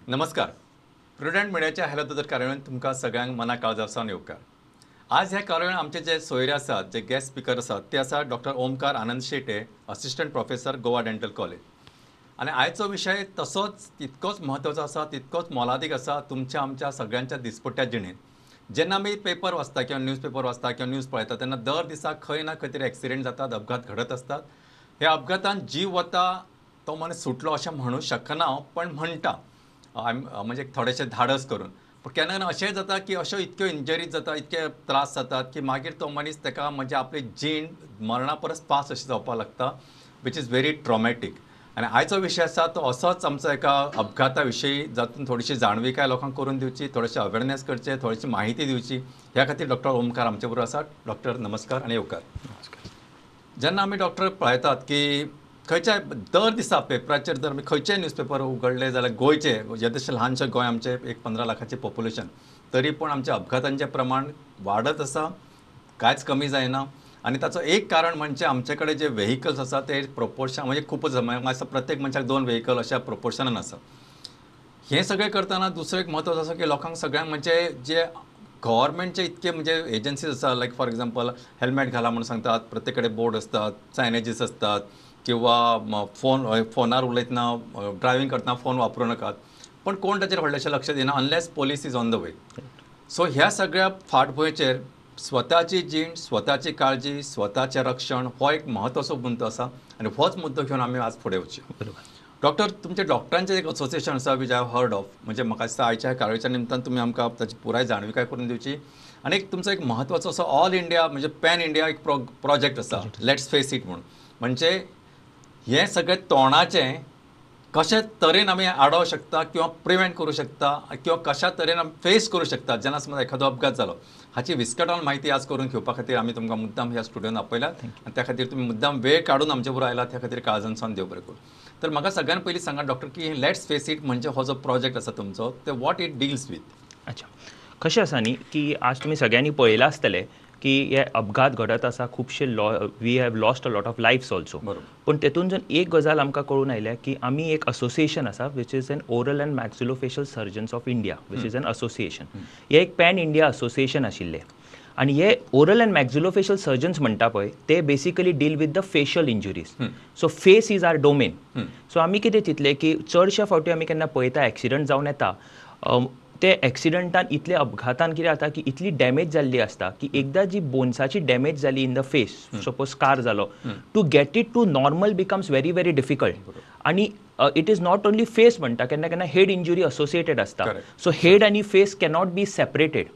नमस्कार, प्रुडंट मिडियाच्या हॅलो दोतोर कार्यावळींत तुमकां सगळ्यांक मना काळजा सावन येवकार. आज ह्या कार्यावळींत आमचे जे सोयरे आसात, जे गेस्ट स्पिकर आसात, ते आसात doctor Omkar Anand Shetye, assistant professor, Goa dental college. आनी आयचो विशय तसोच तितकोच म्हत्वाचो आसा, तितकोच मोलादीक आसा तुमच्या आमच्या सगळ्यांच्या दिसपट्ट्या जिणेंत. जेन्ना आमी पेपर वाचता किंवा न्यूज पेपर वाचता किंवा न्यूज पळयता तेन्ना दर दिसा खंय ना खंय तरी एक्सिडेंट जातात, अपघात घडत आसतात. ह्या अपघातान जीव वता, तो मनीस सुटलो अशें म्हणूं शकना हांव, पण म्हणटा म्हणजे थोडेशें धाडस करून. पूण केन्ना केन्ना अशेंय जाता की अश्यो इतक्यो इंजरीज जाता, इतके त्रास जातात की मागीर तो मनीस ताका म्हणजे आपली जीण मरणा परस पास अशें जावपाक लागता, which is very traumatic. आनी आयचो विशय आसा तो असोच आमचो एका अपघाता विशयी, जातून थोडीशी जाणविकाय लोकांक करून दिवची, थोडेशें अवेरनेस करचें, थोडीशी म्हायती दिवची. ह्या खातीर डॉक्टर ओमकार आमचे बरोबर आसात. डॉक्टर नमस्कार आनी येवकार. नमस्कार. जेन्ना आमी डॉक्टर पळयतात की खंयच्याय दर दिसा पेपराचेर जर आमी खंयचेय न्यूजपेपर उगडले जाल्यार गोंयचे, येदेशें ल्हानशें गोंय आमचें, एक 15 लाखाचें पॉप्युलेशन, तरी पूण आमच्या अपघातांचें प्रमाण वाडत आसा, कांयच कमी जायना. आनी ताचो एक कारण म्हणजे आमचे कडेन जे व्हेकल्स आसा ते प्रोपोर्शन म्हणजे खूपच आसा, प्रत्येक मनशाक 2 व्हेकल अशा प्रोपोर्शनान आसा. हें सगळें करतना दुसरें एक म्हत्वाचें आसा की लोकांक सगळ्यांक म्हणजे जे गव्हर्मेंटचे इतके म्हणजे एजन्सीज आसा, लायक फॉर एग्जाम्पल हेल्मेट घाला म्हणून सांगतात, प्रत्येक कडेन बोर्ड आसतात, सायनेजीस आसतात, किंवा फोनार उलयतना, ड्रायव्हिंग करतना फोन वापरूं नाकात, पण कोण ताचेर व्हडलेशें लक्ष दिना unless police is on the way. So ह्या सगळ्या फाटभुंयेचेर स्वताची जीण, स्वताची काळजी, स्वताचें रक्षण हो एक म्हत्वाचो मुद्दो आसा आनी होच मुद्दो घेवन आमी आज फुडें वचया. बरोबर. डॉक्टर, तुमचे डॉक्टरांचें एक असोसिएशन आसा which I have heard of, म्हणजे म्हाका दिसता आयच्या ह्या कार्यावळीच्या निमतान तुमी आमकां ताची पुराय जाणविकाय करून दिवची. आनी एक तुमचो एक म्हत्वाचो असो ऑल इंडिया म्हणजे पॅन इंडिया एक प्रोजेक्ट आसा, let's face it म्हणून. म्हणजे हें सगळें तोंडाचें कशे तरेन आमी आडोवंक शकता किंवा प्रिवेंट करूं शकता किंवा कशा तरेन आमी फेस करूं शकता जेन्ना समज एखादो अपघात जालो, हाची विस्कटावन म्हायती आज करून घेवपा खातीर आमी तुमकां मुद्दाम ह्या स्टुडियोन आपयल्यात आनी त्या खातीर तुमी मुद्दाम वेळ काडून आमचे बरोबर आयलात, त्या खातीर काळजान सावन देव बरें करूं. तर म्हाका सगळ्यान पयलीं सांगा डॉक्टर की let's face it म्हणजे हो जो प्रोजेक्ट आसा तुमचो, ते what it deals with. अच्छा, कशें आसा न्ही की आज तुमी सगळ्यांनी पळयलां आसतलें की हे अपघात घडत आसा, खुबशे we have lost a lot of lives also. पूण तेतून जर एक गजाल आमकां कळून आयल्या की आमी एक असोसिएशन आसा which is an oral and maxillofacial surgeons of India, which is an association. हे एक पॅन इंडिया असोसिएशन आशिल्लें आनी हे ओरल अँड मॅक्सिलोफेशियल सर्जन्स म्हणटा पळय ते basically deal with the facial injuries. So face is our domain. So आमी कितें चिंतलें की चडश्या फावटी आमी केन्ना पळयता एक्सिडंट जावन येता, ते एक्सिडंटान इतले अपघातान कितें जाता की इतली डॅमेज जाल्ली आसता की एकदां जी बोन्साची डॅमेज जाली in the face, suppose scar जालो, to get it to normal becomes very very difficult. आनी it is not only face म्हणटा, केन्ना केन्ना हेड इंजुरी असोसिएटेड आसता. सो हेड आनी फेस कॅनॉट बी सेपरेटेड.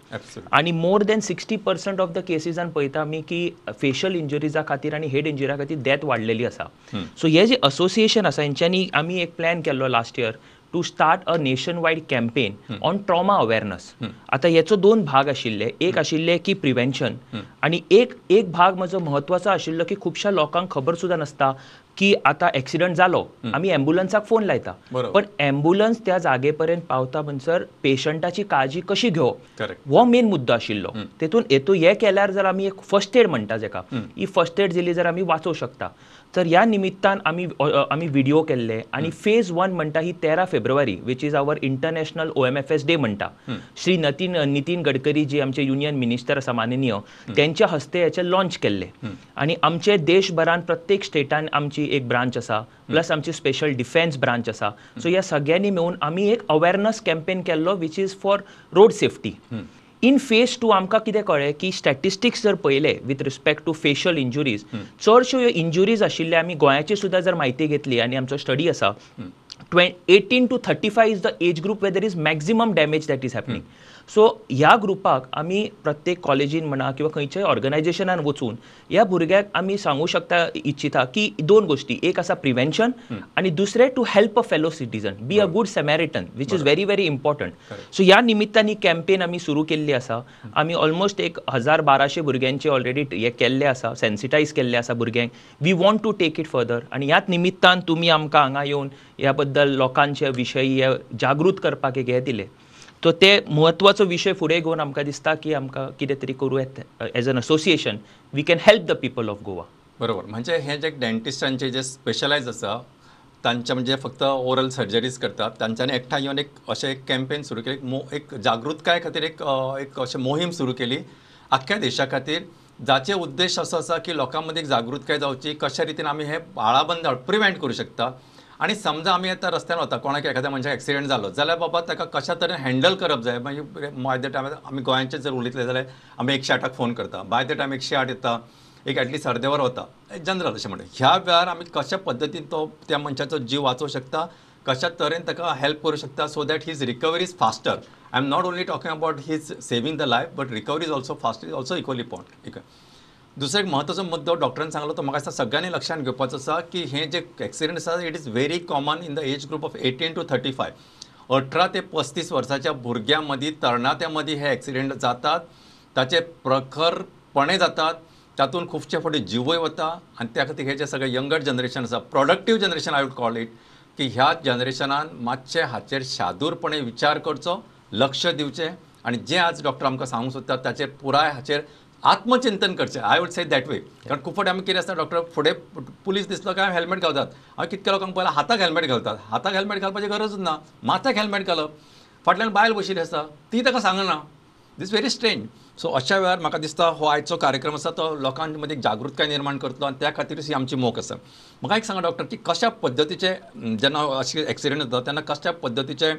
आनी more than 60% of the केसीसान पळयता आमी की फेशियल इंजुरीजा खातीर आनी हेड इंजुऱ्या खातीर डेथ वाडलेली आसा. सो हे जे असोसिएशन आसा हेंच्यांनी आमी एक प्लॅन केल्लो last year to start a nation wide campaign on trauma awareness. आतां हेचो 2 भाग आशिल्ले, एक आशिल्ले की प्रिवेन्शन आनी एक भाग म्हजो म्हत्वाचो आशिल्लो की खुबश्या लोकांक खबर सुद्दां नासता की आतां एक्सिडंट जालो आमी एम्बुलन्साक फोन लायता, पण एम्बुलन्स त्या जागे पर्यंत पावता म्हणसर पेशंटाची काळजी कशी घेवप हो मेन मुद्दो आशिल्लो. तेतून हेतू हे केल्यार जर आमी एक फर्स्ट एड म्हणटा जेका, ही फर्स्ट एड दिली जर आमी वाचोवंक शकता. तर ह्या निमित्तान आमी आमी व्हिडिओ केल्ले आनी फेज 1 म्हणटा ही 13 February which is our international OMFS day म्हणटा. श्री नितीन गडकरी जी आमचे युनियन मिनिस्टर आसा माननीय, त्यांच्या हस्ते हेचे लॉन्च केल्ले. आनी आमचे देशभरान प्रत्येक स्टेटान आमची एक ब्रांच आसा, प्लस आमची स्पेशल डिफेन्स ब्रांच आसा. सो ह्या सगळ्यांनी मेळून आमी एक अवेरनस कॅम्पेन केल्लो which is for road safety. In phase 2 आमकां कितें कळ्ळें की स्टॅटिस्टिक्स जर पळयले with respect to facial injuries, चडश्यो ह्यो इंजुरीज आशिल्ले आमी गोंयाची सुद्दां जर म्हायती घेतली आनी आमचो स्टडी आसा, 18 to 35 is the age group where there is maximum damage that is happening. So ह्या ग्रुपाक आमी प्रत्येक कॉलेजीन म्हणा किंवा खंयच्याय ऑर्गनायझेशनान वचून ह्या भुरग्याक आमी सांगू शकता इच्छिता की दोन गोष्टी, एक आसा प्रिवेन्शन आनी दुसरें to help a fellow citizen, be a good Samaritan, which is very very important. So ह्या निमित्तान ही कॅम्पेन आमी सुरू केल्ली आसा. आमी ऑलमोस्ट 1000-1200 भुरग्यांचे ऑलरेडी हे केल्ले आसा, सेन्सिटायज केल्ले आसा भुरग्यांक. We want to take it further आनी ह्याच निमित्तान तुमी आमकां हांगा येवन ह्या बद्दल लोकांचे विशयी जागृत करपाक एक हें दिलें. तो ते म्हत्वाचो विशय फुडें घेवन आमकां दिसता की आमकां कितें तरी करूं येता. As an association we can help the people of Goa. बरोबर, म्हणजे हे जे डेंटिस्टांचे जे स्पेशलायज आसा तांचे म्हणजे फक्त ओरल सर्जरीज करतात, तांच्यांनी एकठांय येवन एक अशें एक कॅम्पेन सुरू केली, एक जागृतकाय खातीर एक एक अशें मोहीम सुरू केली आख्ख्या देशा खातीर, जाचे उद्देश असो आसा की लोकां मदीं एक जागृतकाय जावची, कशा रितीन आमी हे आळाबंद प्रिवेंट करूं शकता. आनी समजा आमी आतां रस्त्यान वता, कोणाक एखाद्या मनशाक एक्सिडंट जालो जाल्यार बाबा ताका कशा तरेन हँडल करप जाय. मागीर बाय the time आमी गोंयांचे जर उलयतले जाल्यार आमी 108 फोन करता, बाय the time 108 येता, एक एटलिस्ट अर्दे वर वता जनरल अशें म्हणटा. ह्या वेळार आमी कशा पद्दतीन तो त्या मनशाचो जीव वाचोवंक शकता, कशा तरेन ताका हेल्प करूं शकता, so that his recovery is faster. I am not only talking about his saving the life but recovery is also fast, is also equally important. दुसरो एक म्हत्वाचो मुद्दो डॉक्टरान सांगलो तो म्हाका दिसता सगळ्यांनी लक्षांत घेवपाचो आसा की हे जे एक्सिडंट आसा it is very common in the age group of 18 to 35. 18 ते 35 वर्साच्या भुरग्यां मदीं, तरणाट्यां मदीं हे एक्सिडंट जातात, ताचे प्रखरपणे जातात, तातूंत खुबशे फावटी जिवूय वता. आनी त्या खातीर हे जे सगळे यंगर जनरेशन आसा, productive generation I would call it, की ह्या जनरेशनान मातशें हाचेर शादूरपणे विचार करचो, लक्ष दिवचें आनी जें आज डॉक्टर आमकां सांगूंक सोदतात ताचेर पुराय हाचेर आत्मचिंतन करचें. I would say that way. कारण खूब फावटी आमी कितें आसता डॉक्टर, फुडें पुलीस दिसलो काय हेल्मेट घालतात. हांवें कितक्या लोकांक पळयलां हाताक हेल्मेट घालतात, हाताक हेल्मेट घालपाची गरजूच ना, माथ्याक हेल्मेट घालप, फाटल्यान बायल बशिल्ली आसता ती ताका सांगना. This very strange. सो अशा वेळार म्हाका दिसता हो आयचो कार्यक्रम आसा तो लोकां मदीं जागृतकाय निर्माण करतलो आनी त्या खातीरूच ही आमची मोख आसा. म्हाका एक सांगा डॉक्टर की कशा पद्दतीचे जेन्ना अशे एक्सिडंट जाता तेन्ना कशा पद्दतीचे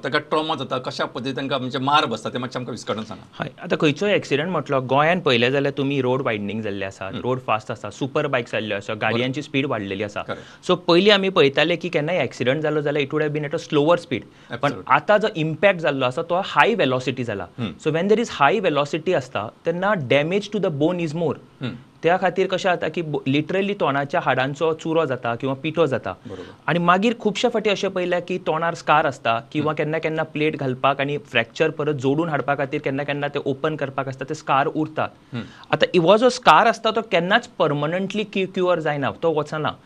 ताका ट्रॉमा जाता, कशा पद्दतीन तांकां म्हणजे मार बसता, ते मातशें आमकां विस्कटून सांगा. हय, आतां खंयचोय एक्सिडंट म्हटलो गोंयान पळयलें जाल्यार तुमी रोड वायडनींग जाल्ले आसा, रोड फास्ट आसा, सुपर बायक्स जाल्ल्यो आसा, गाडयांची स्पीड वाडलेली आसा. सो पयलीं आमी पळयताले की केन्नाय एक्सिडंट जालो जाल्यार it would have been at a slower speed, पण आतां जो इम्पॅक्ट जाल्लो आसा तो हाय वेलोसिटी जाला. So when there is high velocity आसता तेन्ना damage to the bone is more. त्या खातीर कशें जाता की लिटरली तोंडाच्या हाडांचो चुरो जाता किंवा पिठो जाता. आनी मागीर खुबशे फावटी अशें पळयलें की तोंडार स्कार आसता किंवा केन्ना केन्ना प्लेट घालपाक आनी फ्रॅक्चर परत जोडून हाडपा खातीर केन्ना केन्ना ते ओपन करपाक आसता, ते स्कार उरतात. आतां हो जो स्कार आसता तो केन्नाच परमनंटली क्युअर जायना, तो वचना.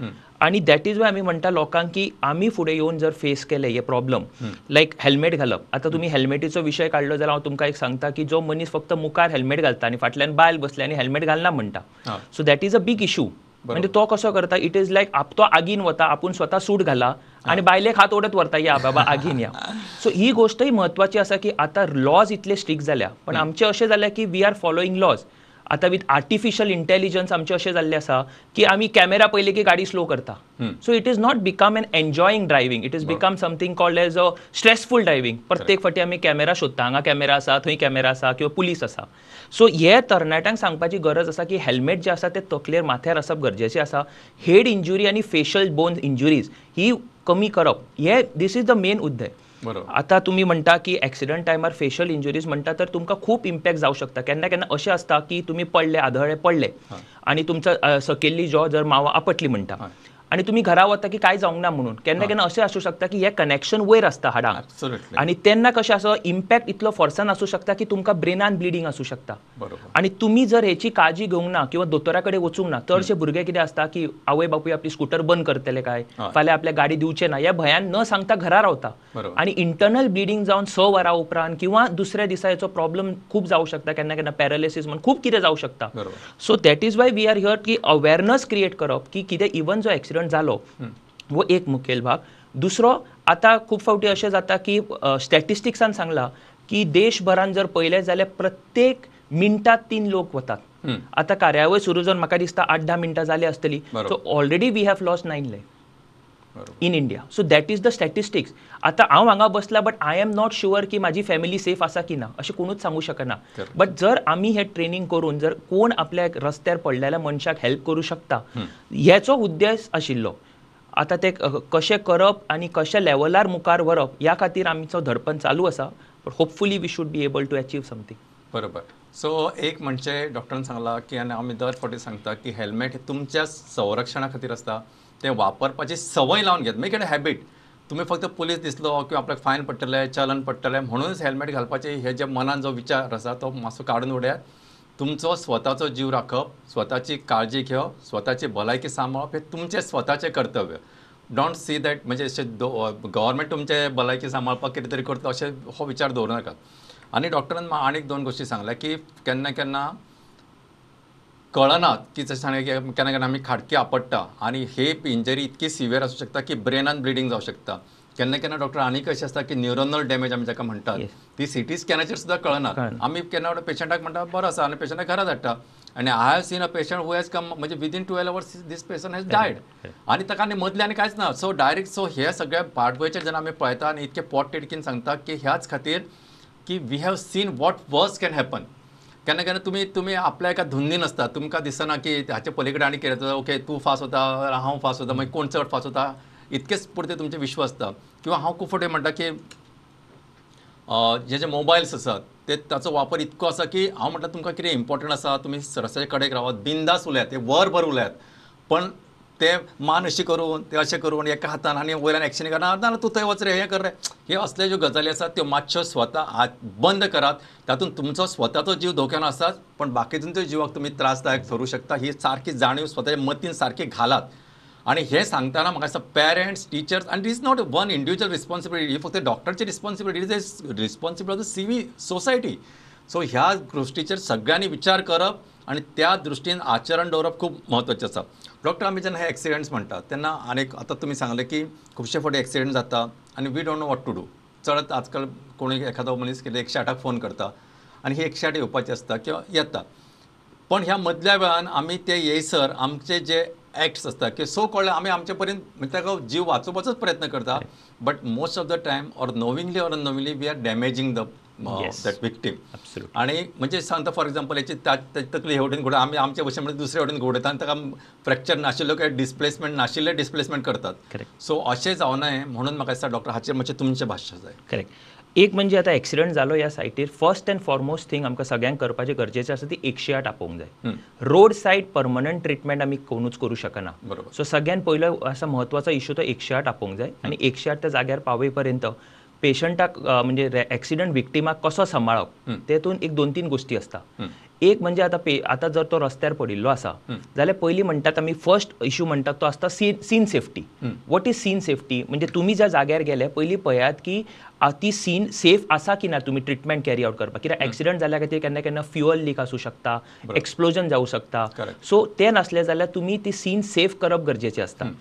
आनी that is why आमी म्हणटा लोकांक की आमी फुडें येवन जर फेस केले हे प्रॉब्लम लायक हेल्मेट घालप. आतां तुमी हेल्मेटीचो विशय काडलो जाल्यार हांव तुमकां एक सांगता की जो मनीस फक्त मुखार हेल्मेट घालता आनी फाटल्यान बायल बसली आनी हेल्मेट घालना म्हणटा, so that is a big issue. म्हणजे तो कसो करता, it is लायक तो आगीन वता, आपूण स्वता सूट घाला आनी बायलेक हात ओडत व्हरता, या बाबा आगीन या. सो ही गोश्टय म्हत्वाची आसा की आतां लॉज इतले स्ट्रिक्ट जाल्या, पण आमचें अशें जालें की we are following laws. आतां विथ आर्टिफिशियल इंटेलिजन्स आमचें अशें जाल्लें आसा की आमी कॅमेरा पळयले की गाडी स्लो करता. So it is not become an enjoying driving, it is become something called as a stressful driving. प्रत्येक फावटी आमी कॅमेरा सोदता, हांगा कॅमेरा आसा, थंय कॅमेरा आसा किंवा पुलीस आसा. सो हे तरणाट्यांक सांगपाची गरज आसा की हेल्मेट जें आसा तें तकलेर माथ्यार आसप गरजेचें आसा. हेड इंजुरी आनी फेशियल बोन इंजुरीज ही कमी करप हे this is the main उद्देश. आतां तुमी म्हणटा की एक्सिडंट टायमार फेशियल इंजुरीज म्हणटा तर तुमकां खूब इम्पॅक्ट जावं शकता. केन्ना केन्ना अशें आसता की तुमी पडले, आदळ्ळे पडले आनी तुमचा सकयल्ली जॉ जर मावा आपटली म्हणटा आनी तुमी घरा वता की कांय जावंक ना म्हणून, केन्ना केन्ना अशें आसूं शकता की हें कनेक्शन वयर आसता हाडांक आनी तेन्ना कशें आसा इम्पॅक्ट इतलो फोर्सान आसूं शकता की तुमकां ब्रेनान ब्लिडींग आसूं शकता. आनी तुमी जर हेची काळजी घेवंक ना किंवा दोतोरा कडेन वचूंक ना, चडशे भुरगे कितें आसता की आवय बापूय आपली स्कुटर बंद करतले काय, फाल्यां आपल्या गाडी दिवचे ना, ह्या भंयान न सांगता घरा रावता आनी इंटरनल ब्लिडींग जावन 6 वरां उपरांत किंवा दुसऱ्या दिसा हेचो प्रॉब्लम खूब जावं शकता. केन्ना केन्ना पॅरालिसीस म्हण खूब कितें जावं शकता. So that is why we are here की अवेरनस क्रिएट करप की कितें इवन जो एक्सिडंट जालो वो एक मुखेल भाग. दुसरो आतां खूब फावटी अशें जाता की स्टॅटिस्टिक्सान सांगलां की देशभरान जर पळयलें जाल्यार प्रत्येक मिनटाक 3 लोक वतात. आतां कार्यावळ सुरू जावन म्हाका दिसता 8-10 मिनटां जाली आसतली. So already we have lost 9 life in India. So that is the statistics. आतां हांव हांगा बसला but I am not sure की म्हाजी फॅमिली सेफ आसा की ना, अशें कोणूच सांगू शकना. बट जर आमी हें ट्रेनींग करून जर कोण आपल्या रस्त्यार पडलेल्या मनशाक हेल्प करूं शकता हेचो उद्देश आशिल्लो. आतां तें कशें करप आनी कशें लेवलार मुखार व्हरप ह्या खातीर आमचो धडपण चालू आसा, but hopefully we should be able to achieve something. बरोबर. सो एक म्हणजे डॉक्टरान सांगला की आनी आमी दर फावटी सांगता की हेल्मेट हे तुमच्या संरक्षणा खातीर आसता, तें वापरपाची संवय लावन घेत, मेक it a habit. तुमी फक्त पुलीस दिसलो किंवा आपल्याक फायन पडटलें, चलन पडटलें म्हणूनच हेल्मेट घालपाचें हे जे मनान जो विचार आसा तो मातसो काडून उडयात. तुमचो स्वताचो जीव राखप, स्वताची काळजी घेवप, स्वताची भलायकी सांबाळप हें तुमचें स्वताचें कर्तव्य. Don't see that म्हणजे अशें गव्हर्मेंट तुमचे भलायकी सांबाळपाक कितें तरी करता अशें हो विचार दवरूं नाका. आनी डॉक्टरान आनीक दोन गोश्टी सांगल्या की केन्ना केन्ना कळना की जशें सांगलें की केन्ना केन्ना आमी खाडकी आपडटा आनी ही इंजरी इतकी सिवियर आसूं शकता की ब्रेनान ब्लिडींग जावं शकता. केन्ना केन्ना डॉक्टर आनीक अशें आसता की न्युरोनल डॅमेज आमी जाका म्हणटात ती सिटी स्कॅनाचेर सुद्दां कळना. आमी केन्ना पेशंटाक म्हणटा बरो आसा आनी पेशंटाक घरा धाडटा आनी I have seen a patient who has come म्हणजे within 12 hours this patient has died आनी ताका आनी मदलें आनी कांयच ना. सो डायरेक्ट सो हे सगळे पार्टवेचेर जेन्ना आमी पळयता आनी इतके पोट तिडकीन सांगता की ह्याच खातीर की we have seen what worse can happen. केन्ना केन्ना तुमी तुमी आपल्या एका धुंदीन आसता, तुमकां दिसना की हाचे पलीकडे आनी कितें, ओके तूं फास्ट वता हांव फास्ट वता, मागीर कोण चड फास्ट वता, इतकेच पुरते तुमचें विश्व आसता. किंवा हांव खूब फावटी म्हणटा की जे जे मोबायल्स आसात ते ताचो वापर इतको आसा की हांव म्हणटा तुमकां कितें इम्पॉर्टंट आसा तुमी रस्त्याच्या कडेक रावात, बिंदास उलयात, ते वरभर उलयात, पण ते मान अशी करून ते अशें करून एका हातान आनी वयल्यान एक्शन करना, ना तूं थंय वच रे, हें कर रे, हे असले ज्यो गजाली आसात त्यो मातश्यो स्वता बंद करात. तातूंत तुमचो स्वताचो जीव धोक्यान आसात पण बाकीच्यांच्या जिवाक तुमी त्रासदायक थरूं शकता. ही सारकी जाणीव स्वताच्या मतीन सारकी घालात. आनी हें सांगतना म्हाका दिसता पेरंट्स, टिचर्स, आनी it is not one individual responsibility, ही फक्त डॉक्टरची responsibility, it is a responsibility of the civil society. So ह्या गोश्टीचेर सगळ्यांनी विचार करप आनी त्या दृश्टीन आचरण दवरप खूब म्हत्वाचें आसा. डॉक्टर, आमी जेन्ना हे एक्सिडंट्स म्हणटात तेन्ना आनीक आतां तुमी सांगलें की खुबशे फावटी एक्सिडंट जाता आनी we don't know what to do. चडत आजकाल कोणी एखादो मनीस कितें 108 फोन करता आनी ही 108 येवपाची आसता किंवा येता, पण ह्या मदल्या वेळान आमी ते येयसर आमचे जे एक्ट्स आसता की सो कॉल्ड आमी आमचे पर्यंत म्हणजे ताका जीव वाचोवपाचोच प्रयत्न करता, but most of the time or knowingly or unknowingly we are damaging the that victim. आणि म्हणजे सांगता फॉर एक्झाम्पल याची तकली हे वटेन घुंवता, आमी आमचे भशेन म्हणजे दुसरे वटेन घुंवडयता आनी ताका फ्रॅक्चर नाशिल्लो किंवा डिस्प्लेसमेंट नाशिल्लें डिस्प्लेसमेंट करतात. सो अशें जावं नये म्हणून म्हाका दिसता डॉक्टर हाचेर मातशें तुमचें भाश्य जाय. करेक्ट. एक म्हणजे आतां एक्सिडंट जालो ह्या सायटीर फर्स्ट अँड फॉरमोस्ट थींग आमकां सगळ्यांक करपाचें गरजेचें आसा ती 108 आपोवंक जाय. रोड सायड परमनंट ट्रिटमेंट आमी कोणूच करूं शकना. सो सगळ्यान पयलो असा म्हत्वाचो इशू तो 108 आपोवंक जाय आनी 108 त्या जाग्यार पावय पर्यंत पेशंटाक म्हणजे एक्सिडंट विक्टिमाक कसो सांबाळप तेतून एक 2-3 गोश्टी आसता. एक म्हणजे आतां आतां जर तो रस्त्यार पडिल्लो आसा जाल्यार पयलीं म्हणटात आमी फर्स्ट इशू म्हणटात तो आसता scene safety. What is scene safety म्हणजे तुमी ज्या जाग्यार गेले पयलीं पळयात की ती सीन सेफ आसा की ना तुमी ट्रिटमेंट कॅरी आवट करपाक. कित्याक एक्सिडंट जाल्या खातीर केन्ना केन्ना फ्युअल लीक आसूं शकता, एक्सप्लोजन जावं शकता. सो तें नासलें जाल्यार तुमी ती सीन सेफ करप गरजेचें आसता.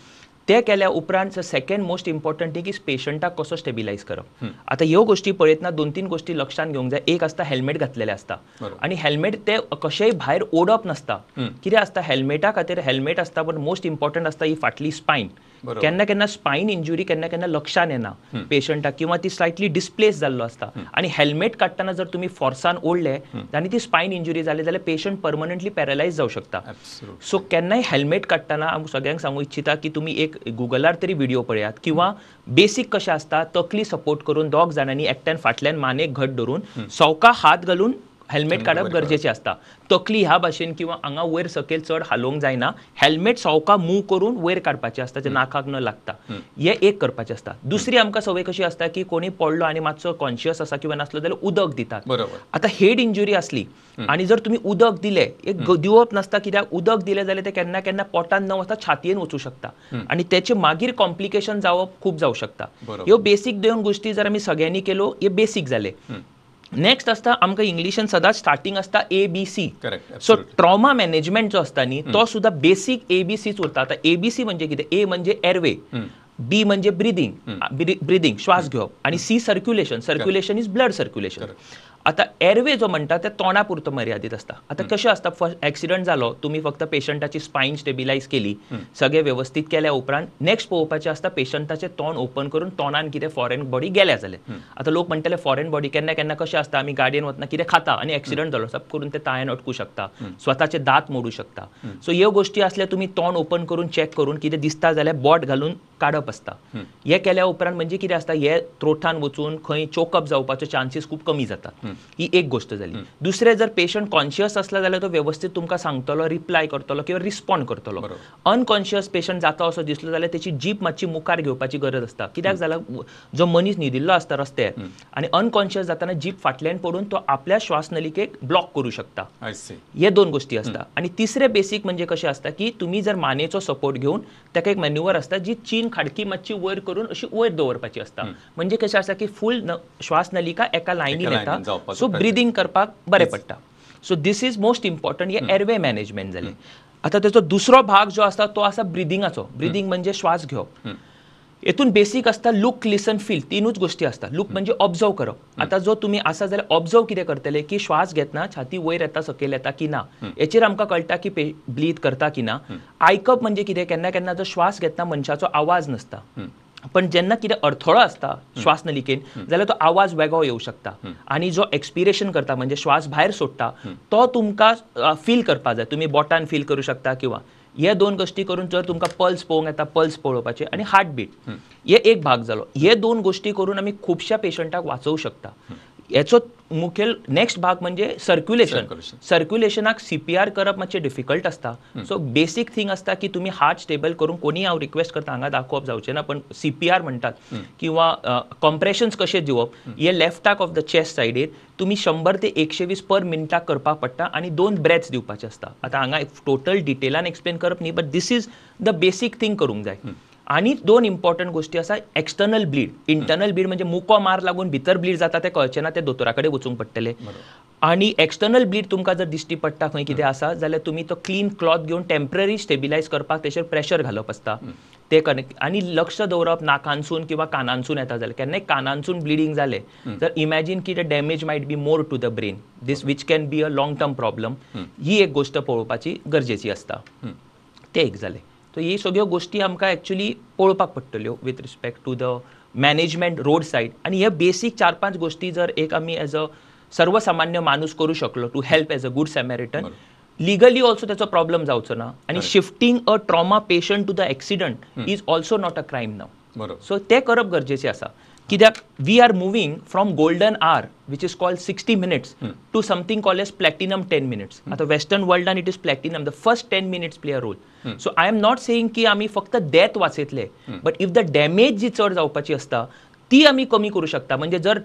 ते केल्या उपरांत second most important thing is पेशंटाक कसो स्टेबिलायज करप. आतां ह्यो गोश्टी पळयतना 2-3 गोश्टी लक्षांत घेवंक जाय. एक आसता हेल्मेट घातलेलें आसता आनी हेल्मेट ते कशेंय भायर ओडप नासता. कितें आसता हेल्मेटा खातीर हेल्मेट आसता पण मोस्ट इम्पॉर्टंट आसता ही फाटली स्पायन. केन्ना केन्ना स्पायन इंजुरी केन्ना केन्ना लक्षांत येना पेशंटाक किंवा ती स्लायटली डिस्प्लेस जाल्लो आसता आनी हेल्मेट काडटना जर तुमी फोर्सान ओडले आनी ती स्पायन इंजुरी जाली जाल्यार पेशंट परमनंटली पॅरलायज जावं शकता. सो केन्नाय हेल्मेट काडटना हांव सगळ्यांक सांगू इच्छिता की तुमी एक गुगलार तरी व्हिडिओ पळयात किंवा बेसीक कशें आसता तकली सपोर्ट करून दोग जाणांनी एकट्यान फाटल्यान मानेक घट धरून सवका हात घालून हेल्मेट काडप गरजेचें आसता. तकली ह्या भाशेन किंवा हांगा वयर सकयल चड हालोवंक जायना, हेल्मेट सवका मूव करून वयर काडपाचें आसता जें नाकाक न लागता. हें एक करपाचें आसता. दुसरी आमकां संवय कशी आसता की कोणी पडलो आनी मातसो कॉन्शियस आसा किंवा नासलो जाल्यार उदक दितात. आतां हेड इंजुरी आसली आनी जर तुमी उदक दिलें, एक दिवप नासता कित्याक उदक दिलें जाल्यार तें केन्ना केन्ना पोटान न वता छातयेन वचूं शकता आनी तेचे मागीर कॉम्प्लिकेशन जावप खूब जावं शकता. ह्यो बेसीक दोन गोश्टी जर आमी सगळ्यांनी केल्यो हे बेसीक जाले. नेक्स्ट आसता आमकां इंग्लिशान सदांच स्टार्टींग आसता A B C. So trauma management जो आसता न्ही तो सुद्दां बेसीक ए बी सीच उरता. आतां ए बी सी म्हणजे कितें? ए म्हणजे एरवे, बी म्हणजे ब्रिदींग, ब्रिदींग श्वास घेवप, आनी C circulation, circulation is blood circulation. आतां एरवे जो म्हणटा ते तोंडा पुरतो मर्यादीत आसता. आतां कशें आसता, फर्स्ट एक्सिडंट जालो, तुमी फक्त पेशंटाची स्पायन स्टेबिलायज केली, सगळें वेवस्थीत केल्या उपरांत नेक्स्ट पळोवपाचें आसता पेशंटाचें तोंड ओपन करून तोंडान कितें फॉरेन बॉडी गेल्या जाल्यार. आतां लोक म्हणटले फॉरेन बॉडी केन्ना केन्ना कशें आसता, आमी गाडयेन वतना कितें खाता आनी एक्सिडंट जालो, सब करून ते ताळ्यान अटकूं शकता, स्वताचे दांत मोडूं शकता. सो ह्यो गोश्टी आसल्यार तुमी तोंड ओपन करून चॅक करून कितें दिसता जाल्यार बोट घालून काडप आसता. हे केल्या उपरांत म्हणजे कितें आसता, हे त्रोठान वचून खंय चोकअप जावपाचे चान्सीस खूब कमी जातात. ही एक गोष्ट जाली. दुसरें, जर पेशंट कॉन्शियस आसला जाल्यार तो व्यवस्थीत तुमकां सांगतलो, रिप्लाय करतलो किंवा रिस्पॉन्ड करतलो. अनकॉन्शियस पेशंट जाता असो दिसलो जाल्यार तेची जीप मातशी मुखार घेवपाची गरज आसता. कित्याक जाल्यार जो मनीस न्हिदिल्लो आसता रस्त्यार आनी अनकॉन्शियस जाताना जीप फाटल्यान पडून तो आपल्या श्वासनलिकेक ब्लॉक करूं शकता. हे दोन गोष्टी आसता. आनी तिसरें बेसीक म्हणजे कशें आसता की तुमी जर मानेचो सपोर्ट घेवन ताका एक मॅन्युवर आसता जी चीन खाडकी मातशी वयर करून अशी वयर दवरपाची आसता. म्हणजे कशें आसता की फूल श्वासनलिका एका लायनीन येता, सो ब्रिदींग करपाक बरें पडटा. So this is most important. हे एरवे मॅनेजमेंट जालें. आतां तेचो दुसरो भाग जो आसा तो आसा ब्रिदिंगाचो. ब्रिदींग म्हणजे श्वास घेवप. हेतून बेसीक आसता लूक, लिसन, फील, तिनूच गोश्टी आसता. लूक म्हणजे ऑब्जर्व करप. आतां जो तुमी आसा जाल्यार ऑब्जर्व कितें करतले की श्वास घेतना छाती वयर येता सकयल येता की ना हेचेर आमकां कळटा की ब्लीद करता की ना. आयकप म्हणजे कितें, केन्ना केन्ना जो श्वास घेतना मनशाचो आवाज नासता, पण जेन्ना कितें अडथळो आसता श्वासनलिकेन जाल्यार तो आवाज वेगळो येवं शकता. आनी जो एक्सपिरेशन करता म्हणजे श्वास भायर सोडटा तो तुमकां फील करपाक जाय, तुमी बोटान फील करूं शकता किंवा हे दोन गोश्टी करून जर तुमकां पल्स पळोवंक येता पल्स पळोवपाचे आनी हार्टबीट, हे एक भाग जालो. हे दोन गोश्टी करून आमी खुबश्या पेशंटाक वाचोवं शकता. हेचो मुखेल नेक्स्ट भाग म्हणजे सर्क्युलेशन. सर्क्युलेशनाक CPR करप मातशें डिफिकल्ट आसता. सो बेसीक थिंग आसता की तुमी हार्ट स्टेबल करून, कोणी हांव रिक्वेस्ट करता हांगा दाखोवप जावचें ना, पण CPR म्हणटात किंवा कॉम्प्रेशन्स कशें दिवप, हे लेफ्टाक ऑफ the chest सायडीर तुमी 100 ते 120 पर मिनटाक करपाक पडटा आनी 2 ब्रेथ्स दिवपाचे आसता. आतां हांगा टोटल डिटेलान एक्सप्लेन करप न्ही, but this is the basic thing करूंक जाय. आनी दोन इम्पॉर्टंट गोश्टी आसा, एक्सटर्नल ब्लीड. इंटरनल ब्लीड म्हणजे मुको मार लागून भितर ब्लीड जाता तें कळचें ना, तें दोतोरा कडेन वचूंक पडटलें. आनी एक्सटर्नल ब्लीड तुमकां जर दिश्टी पडटा खंय कितें आसा जाल्यार तुमी तो क्लीन क्लॉथ घेवन टेम्पररी स्टेबिलायज करपाक तेचेर प्रेशर घालप आसता तें कनेक्ट. आनी लक्ष दवरप नाकांसून किंवा कानांसून येता जाल्यार, केन्नाय कानांसून ब्लिडींग जालें तर इमॅजीन की the damage might be more to the brain, this which can be a long term problem. ही एक गोश्ट पळोवपाची गरजेची आसता. तें एक जालें. सो ही सगळ्यो गोश्टी आमकां एक्चुली पळोवपाक पडटल्यो with respect to the management road side. आनी हे बेसीक 4-5 गोश्टी जर एक आमी एज अ सर्वसामान्य माणूस करूं शकलो to help as a good Samaritan, legally also तेचो प्रॉब्लम जावचो ना. आनी shifting a trauma patient to the accident is also not a crime now. So तें करप गरजेचें आसा. कित्याक we are moving from golden hour which is called 60 minutes to something called as platinum 10 minutes. आतां western वर्ल्डान it is platinum, the first 10 minutes play a role. So I am not saying की आमी फक्त death वाचयतले, but if the damage जी चड जावपाची आसता ती आमी कमी करूं शकता. म्हणजे जर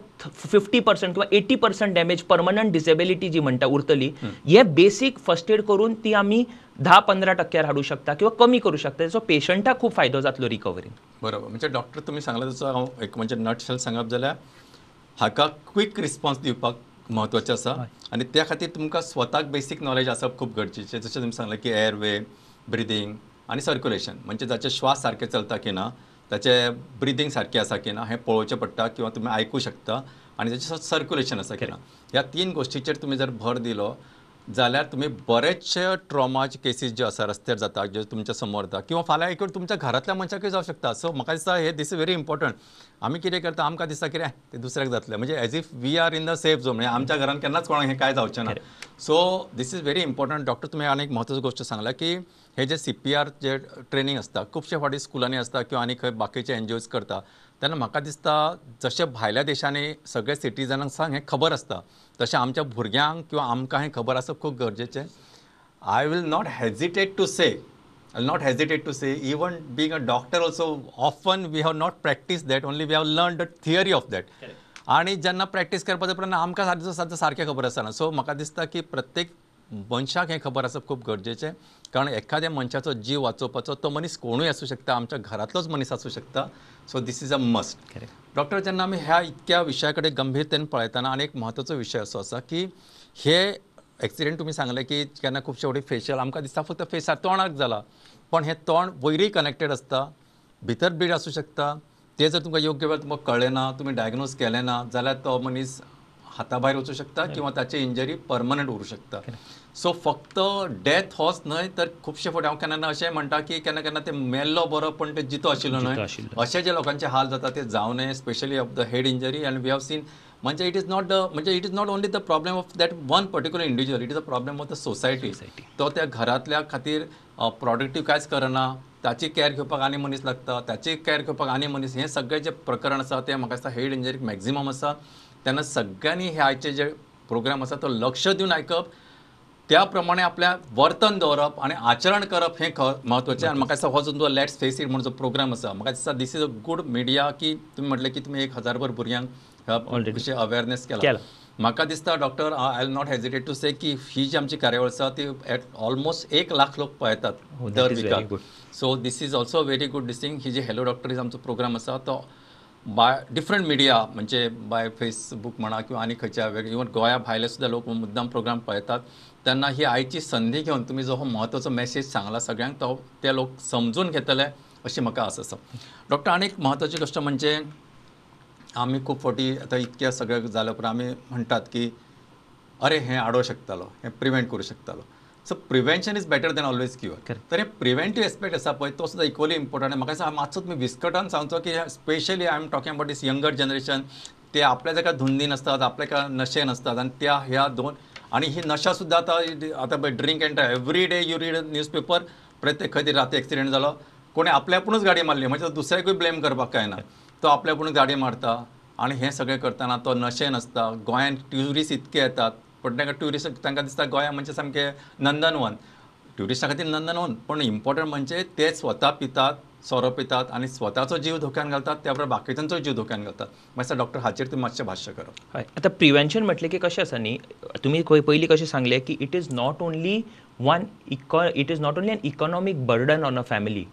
50% किंवा 80% डॅमेज परमनंट डिसेबिलिटी जी म्हणटा उरतली, हे बेसीक फर्स्ट एड करून ती आमी 10-15% हाडूं शकता किंवा कमी करूं शकता. सो पेशंटाक खूब फायदो जातलो रिकवरीन. बरोबर. म्हणजे डॉक्टर तुमी सांगला तसो हांव एक म्हणजे नटशेल सांगप जाल्यार हाका क्विक रिस्पॉन्स दिवपाक म्हत्वाचें आसा आनी त्या खातीर तुमकां स्वताक बेसीक नॉलेज आसप खूब गरजेचें. जशें तुमी सांगलें की एअरवे, ब्रिदींग आनी सर्क्युलेशन, म्हणजे जाचे श्वास सारके चलता की ना, ताचे ब्रिदींग सारकें आसा की ना हें पळोवचें पडटा किंवा तुमी आयकूं शकता, आनी ताचें सर्क्युलेशन आसा की ना. ह्या 3 गोश्टीचेर तुमी जर भर दिलो जाल्यार तुमी बरेचशे ट्रॉमाचे केसीस ज्यो आसा रस्त्यार जाता, ज्यो तुमच्या समोर जाता किंवा फाल्यां एक वेळ तुमच्या घरांतल्या मनशाकूय जावं शकता. सो म्हाका दिसता हे this is very important. आमी कितें करता, आमकां दिसता कितें तें दुसऱ्याक जातलें, म्हणजे as if we are in the safe zone, म्हणजे आमच्या घरान केन्नाच कोणाक हें कांय जावचें ना. So this is very important. Doctor तुमी आनी एक म्हत्वाची गोश्ट सांगला की हे जे CPR जे ट्रेनींग आसता खुबशे फावटी स्कुलांनी आसता किंवा आनी खंय बाकीचे NGOs करता, तेन्ना म्हाका दिसता जशें भायल्या देशांनी सगळे सिटीजनांक हें खबर आसता तशें आमच्या भुरग्यांक किंवा आमकां हें खबर आसप खूब गरजेचें. I will not hesitate to say, I will not hesitate to say, even being a doctor also often we have not practice that, only we have learn the theory of that. आनी जेन्ना practice करपाचो उपरांत आमकां सारकें सारकें खबर आसना. So म्हाका दिसता की प्रत्येक मनशाक हें खबर आसप खूब गरजेचें, कारण एखाद्या मनशाचो जीव वाचोवपाचो तो मनीस कोणूय आसूं शकता, आमच्या घरांतलोच मनीस आसूं शकता. So this is a must. Doctor, जेन्ना आमी ह्या इतक्या विशया कडेन गंभीरतेन पळयतना आनी एक म्हत्वाचो विशय असो आसा की हे एक्सिडेंट तुमी सांगलें की केन्ना खुबशे फावटी फेशियल आमकां दिसता फक्त फेसार तोंडाक जाला, पण हें तोंड वयरूय कनेक्टेड आसता, भितर ब्लीड आसूं शकता. तें जर तुमकां योग्य वेळ तुमकां कळ्ळें ना, तुमी डायग्नोज केलें ना जाल्यार तो मनीस हाता भायर वचूं शकता किंवा ताचे इंजरी परमनंट उरूं शकता. सो फक्त डेथ होच न्हय तर खुबशे फावटी हांव केन्ना अशें म्हणटा की केन्ना केन्ना ते मेल्लो बरो पण ते जितो आशिल्लो न्हय, अशे जे लोकांचे हाल जाता ते जावं नये, specially of the head injury. And we have seen म्हणजे it is not the म्हणजे it is not only the problem of that one particular individual, it is a problem of the society. तो त्या घरांतल्या खातीर productive कांयच करना, ताची care घेवपाक आनी मनीस लागता, ताची कॅर घेवपाक आनी मनीस, हें सगळें जें प्रकरण आसा तें म्हाका दिसता हेड इंजरीक मॅक्झिमम आसा. तेन्ना सगळ्यांनी हे आयचे जे प्रोग्राम आसा तो लक्ष दिवन आयकप, त्या प्रमाणे आपल्या वर्तन दवरप आनी आचरण करप हें म्हत्वाचें. आनी म्हाका दिसता हो जो let's face it म्हणून जो प्रोग्राम आसा, म्हाका दिसता this is a good media की तुमी म्हटलें की तुमी 1000 भुरग्यांक ऑलरेडी अवेअरनेस केला. म्हाका दिसता doctor, I will not hesitate to say की ही जी आमची कार्यावळ आसा ती एट ऑलमोस्ट 1 लाख लोक पळयतात दर विकाक. So this is also very good this thing. He ji hello doctor is आमचो प्रोग्राम आसा तो बाय डिफरंट मिडिया म्हणजे बाय फेसबूक म्हणा किंवा आनी खंयच्या वेगळे इवन गोंया भायले सुद्दां लोक मुद्दाम प्रोग्राम पळयतात. तेन्ना ही आयची संदी घेवन तुमी जो हो म्हत्वाचो मॅसेज सांगला सगळ्यांक तो ते लोक समजून घेतले अशी म्हाका आस आसा. डॉक्टर, आनी एक म्हत्वाची गोश्ट म्हणजे आमी खूब फावटी आतां इतक्या सगळें जाल्या उपरांत आमी म्हणटात की अरे हें आडोवं शकतालो, हें प्रिवेंट करूं शकतालो. So prevention is better than always cure. तर हे प्रिवेंटीव एस्पेक्ट आसा पळय तो सुद्दां इक्वली इम्पॉर्टंट. म्हाका दिसता मातसो तुमी विस्कटान सांगचो की specially I am talking about this younger generation, ते आपल्या जाका धुंदीन आसतात, आपल्या एका नशेन आसतात आनी त्या ह्या दोन आनी ही नशा सुद्दां आतां आतां पळय drink and drive every day you read newspaper, प्रत्येक खंय तरी राती एक्सिडेंट जालो, कोणी आपल्या आपुणूच गाडी मारली, म्हणजे दुसऱ्याकूय ब्लेम करपाक काय ना, तो आपल्या आपूण गाडी मारता आनी हें सगळें करतना तो नशेन आसता. गोंयांत ट्युरिस्ट इतके येतात पण तांकां ट्युरिस्ट तांकां दिसता गोंया म्हणजे सामकें नंदनवन, ट्युरिस्टां खातीर नंदनवन, पण इम्पॉर्टंट म्हणजे ते स्वता पितात, सोरो पितात आनी स्वताचो जीव धोक्यान घालतात, त्या बरोबर बाकीच्यांचो जीव धोक्यान घालतात. मातसो डॉक्टर हाचेर तुमी मातशें भाश्य करप. हय, आतां प्रिवेन्शन म्हटलें की कशें आसा न्ही, तुमी पयलीं कशें सांगलें की it is not only one it is not only an economic burden on a family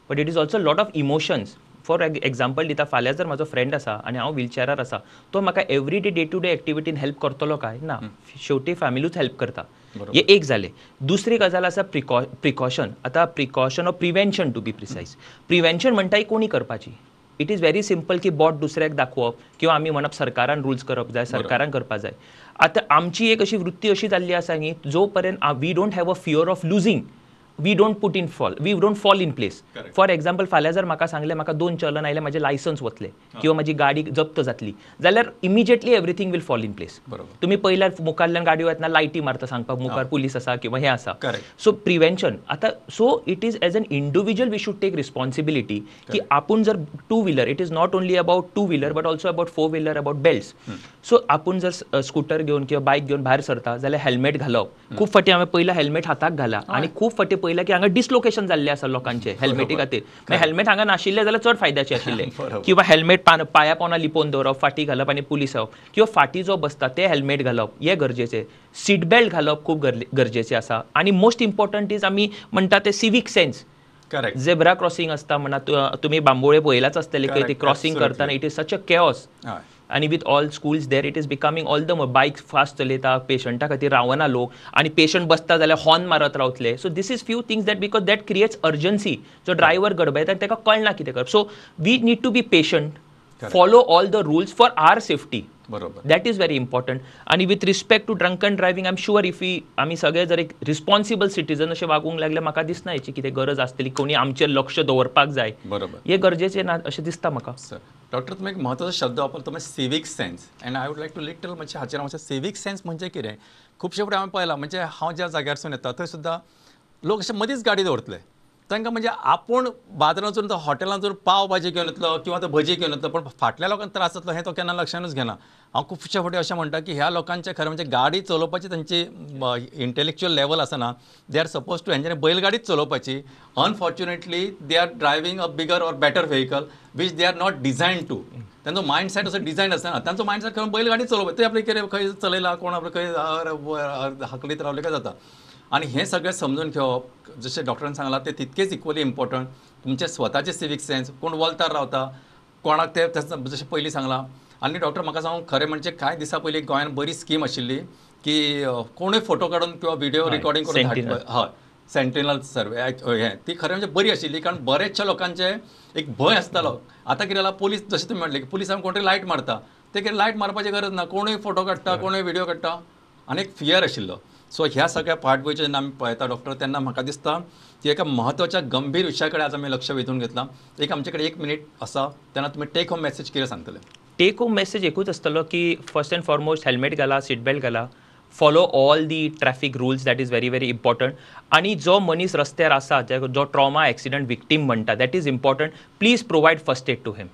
but it is also lot of emotions. For example दिता, फाल्यां जर म्हाजो फ्रेंड आसा आनी हांव व्हीलचेरार आसा, तो म्हाका every day day to day एक्टिविटीन हेल्प करतलो काय ना, शेवटी फॅमिलीच हेल्प करता. हे एक जालें. दुसरी गजाल आसा प्रिकॉशन. आतां precaution or prevention to be precise. Prevention म्हणटा ही कोणी करपाची, it is very simple की बोट दुसऱ्याक दाखोवप किंवा आमी म्हणप सरकारान रुल्स करप जाय, सरकारान करपाक जाय. आतां आमची एक अशी वृत्ती अशी जाल्ली आसा न्ही, जो पर्यंत we don't have a fear of losing, we don't put in fall, we don't fall in place. For example, फाल्यां जर म्हाका सांगलें म्हाका 2 चलन आयले, म्हाजें लायसन्स वतलें किंवा म्हाजी गाडी जप्त जातली, जाल्यार immediately everything will fall in place. तुमी पयल्यार मुखारल्यान गाडयो येतना लायटी मारता सांगपाक मुखार पुलीस आसा किंवा हें आसा. सो प्रिवेन्शन आतां, so it is as an individual we should take responsibility की आपूण जर two wheeler, it is not only about two wheeler but also about four wheeler, about belts. So आपूण जर स्कूटर घेवन किंवा बायक घेवन भायर सरता जाल्यार हेल्मेट घालप. खूब फावटी हांवें पयलें हेल्मेट हाताक घाला आनी खूब फावटी पयलें की हांगा डिसलोकेशन जाल्लें आसा लोकांचें हेल्मेटी खातीर. हेल्मेट हांगा नाशिल्लें जाल्यार चड फायद्याचें आशिल्लें. किंवा हेल्मेट पांया पोंदा लिपोवन दवरप, फाटी घालप आनी पुलीस येवप, किंवा फाटी जो बसता ते हेल्मेट घालप हें गरजेचें. सीट बेल्ट घालप खूब गरजेचें आसा. आनी मोस्ट इम्पॉर्टंट is आमी म्हणटा ते सिवीक सेन्स. झेब्रा क्रॉसिंग आसता म्हणा, तुमी बांबोळे पळयलाच आसतलें की ते क्रॉसिंग करतना it is such a chaos. आनी with all schools there it is becoming all the bike fast चलयता, पेशंटा खातीर रावना लोक आनी पेशंट बसता जाल्यार हॉर्न मारत रावतले. So this is few things that because that creates urgency. जो ड्रायव्हर गडबडयता आनी ताका कळना कितें करप. So we need to be patient, follow all the rules for our safety. बरोबर, that is very important. आनी with respect to drunken driving, I am sure if we आमी सगळे जर एक रिस्पॉन्सिबल सिटीजन अशें वागूंक लागले, म्हाका दिसना हेची कितें गरज आसतली, कोणी आमचेर लक्ष दवरपाक जाय. बरोबर, हें गरजेचें ना अशें दिसता म्हाका. सर डॉक्टर, तुमी एक म्हत्वाचो शब्द वापरलो, तुमी civic sense, and I would like to little म्हणजे हाचेर हांव सिवीक सेन्स म्हणजे कितें, खुबशे फावटी हांवें पळयलां, म्हणजे हांव ज्या जाग्यारसून येता थंय सुद्दां लोक अशे मदींच गाडी दवरतले. तांकां म्हणजे आपूण बाजारांत वचून तो हॉटेलांत वचून पाव भाजी घेवन येतलो किंवा तो भजी घेवन येतलो, पण फाटल्या लोकांक त्रास जातलो हें तो केन्ना लक्षानूच घेना. हांव खुबशे फावटी अशें म्हणटा की ह्या लोकांचें खरें म्हणजे गाडी चलोवपाची तांची इंटेलेक्च्युअल लेवल आसना. They are suppose to हेंच्यांनी बैलगाडीच चलोवपाची. Unfortunately they are driving a bigger or better vehicle which they are not design to. तांचो मायंडसेट असो डिझायन आसना, तांचो मायंडसेट खरें बैलगाडी चलोवपाची, ते आपलें कितें खंय चलयला, कोण आपलें खंय हाकलीत रावले काय जाता. आनी हें सगळें समजून घेवप जशें डॉक्टरान सांगलां तें तितकेंच इक्वली इम्पॉर्टंट. तुमचें स्वताचें सिवीक सेन्स, कोण वोल्तार रावता कोणाक तें जशें पयलीं सांगलां. आनी डॉक्टर म्हाका सांगू, खरें म्हणजे कांय दिसां पयलीं गोंयांत बरी स्कीम आशिल्ली की कोणूय फोटो काडून किंवा व्हिडियो रिकॉर्डिंग करून धाडपा, हय, सेंटिनल सर्वे हें ती खरें म्हणजे बरी आशिल्ली, कारण बरेचशे लोकांचे एक भंय आसतालो. आतां कितें जाला, पुलीस जशें तुमी म्हणलें की पुलिसांक कोण तरी लायट मारता, ते कितें लायट मारपाची गरज ना, कोणूय फोटो काडटा, कोणूय व्हिडियो काडटा आनी एक फियर आशिल्लो. सो ह्या सगळ्या पाठभुंयेचेर जेन्ना आमी पळयता डॉक्टर तेन्ना म्हाका दिसता की एका म्हत्वाच्या गंभीर विशया कडेन आज आमी लक्ष वेधून घेतलां. एक आमचे कडेन 1 मिनीट आसा, तेन्ना तुमी टेक होम मॅसेज कितें सांगतले? टेक होम मॅसेज एकूच आसतलो की फर्स्ट एंड फॉरमोस्ट हेल्मेट घाला, सीट बेल्ट घाला, Follow all the traffic rules, that is very very important. आनी जो मनीस रस्त्यार आसा, जो ट्रॉमा एक्सिडंट विक्टीम म्हणटा, that is important. Please provide first aid to him,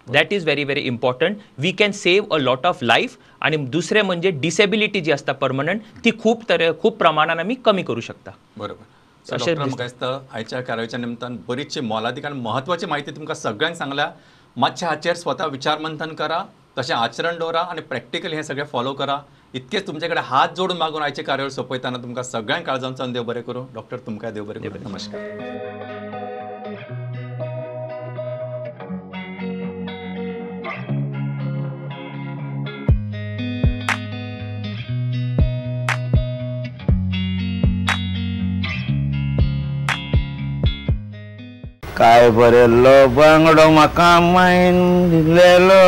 that is very very important. We can save a lot of life. आनी दुसरें म्हणजे डिसेबिलिटी जी आसता परमनंट, ती खूब खूब प्रमाणान आमी कमी करूं शकता. बरोबर. अशें म्हाका दिसता आयच्या कार्यावळीच्या निमतान बरीचशी मोलादीक आनी म्हत्वाची म्हायती तुमकां सगळ्यांक सांगल्या. मातशें हाचेर स्वता विचारमंथन करा, तशें आचरण दवरा आनी प्रॅक्टिकली हें सगळें फॉलो करा. इतकेच तुमचे कडेन हात जोडून मागून आयचे कार्यावळ सोंपयतना तुमकां सगळ्यांक काळजांतल्यान देव बरें करूं. डॉक्टर तुमकां देव बरें करूं. नमस्कार. काय बरेलो बांगडो म्हाका मायन दिलेलो,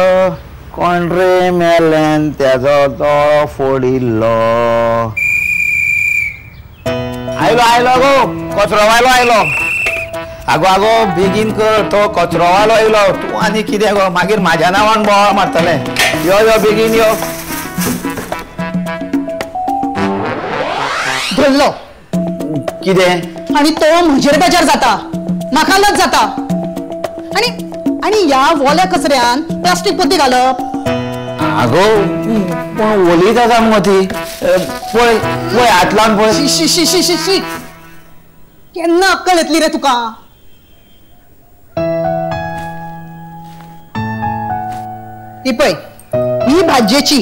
कोण रे मेल्यान तेजो तो फोडिल्लो. आयलो आयलो गो कचरो वायलो आयलो. आगो आगो बेगीन कर, तो कचरो वालो आयलो. तूं आनी कितें गो, मागीर म्हाज्या नांवान बोवाळ मारतलें. यो यो बेगीन यो. धरलो कितें आनी तो म्हजेर बेजार जाता, म्हाका लज जाता. आनी आनी ह्या वोल्या कचऱ्यान प्लास्टीक पोती घालप. आगो पूण ओलीच आसा मुगो ती, पळय पळय हात लावन पळय. शी शी शी शी शी, केन्ना अक्कल येतली रे तुका? ही पळय, ही भाजयेची,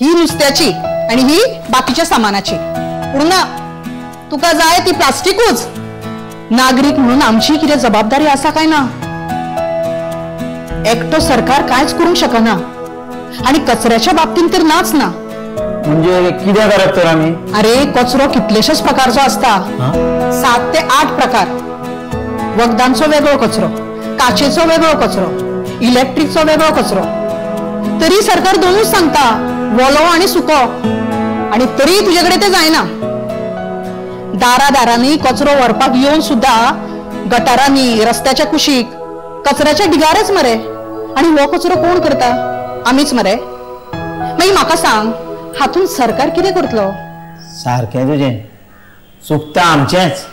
ही नुस्त्याची आनी ही बाकीच्या सामानाची. पूण ना, तुका जाय ती प्लास्टिकूच. नागरीक म्हणून आमची कितें जबाबदारी आसा काय ना? एकटो सरकार कांयच करूंक शकना आनी कचऱ्याच्या बाबतींत तर नाच ना. म्हणजे कितें करप तर आमी? अरे कचरो कितलेशेच प्रकारचो आसता, 7 ते 8 प्रकार. वखदांचो वेगळो कचरो, काचेचो वेगळो कचरो, इलेक्ट्रिकचो वेगळो कचरो. तरी सरकार दोनूच सांगता, वोलो आनी सुको, आनी तरी तुजे कडेन ते जायना. दारा दारांनी कचरो व्हरपाक येवन सुद्धा गटारांनी, रस्त्याच्या कुशीक, कचऱ्याच्या ढिगारच मरे. आनी हो कचरो कोण करता? आमीच मरे. मागीर म्हाका सांग, हातूंत सरकार कितें करतलो? सारकें तुजें, चुकता आमचेंच.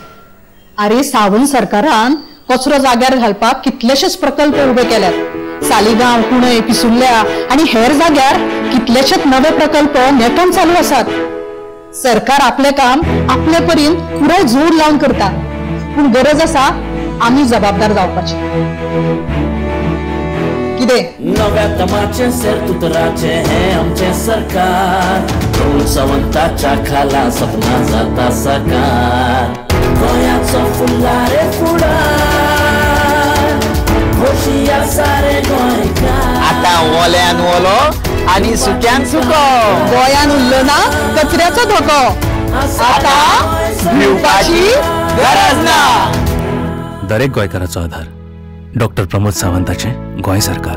अरे सावंत सरकारान कचरो जाग्यार घालपाक कितलेशेच प्रकल्प उबे केल्यात. सालिगांव, कुणय, पिसुर्ल्या आनी हेर जाग्यार कितलेशेच नवे प्रकल्प नेटान चालू आसात. सरकार आपलें काम आपले परीन पुराय जोर लावन करता, पूण गरज आसा आमी जबाबदार जावपाची. कितें नव्या तमाचे सेर तुतराचे हें आमचें सरकार, सावंताच्या खाला सपना जाता साकार. गोंयाचो फुडला रे फुडार, खोशी आसा रे गोंयकार. आतां ओल्यान ओलो आनी सुक्यान सुको, गोंयान उरलो ना कचऱ्याचो धोको, आतां भिवपाची गरज ना. दरेक गोंयकाराचो आधार डॉक्टर प्रमोद सावंताचें गोंय सरकार.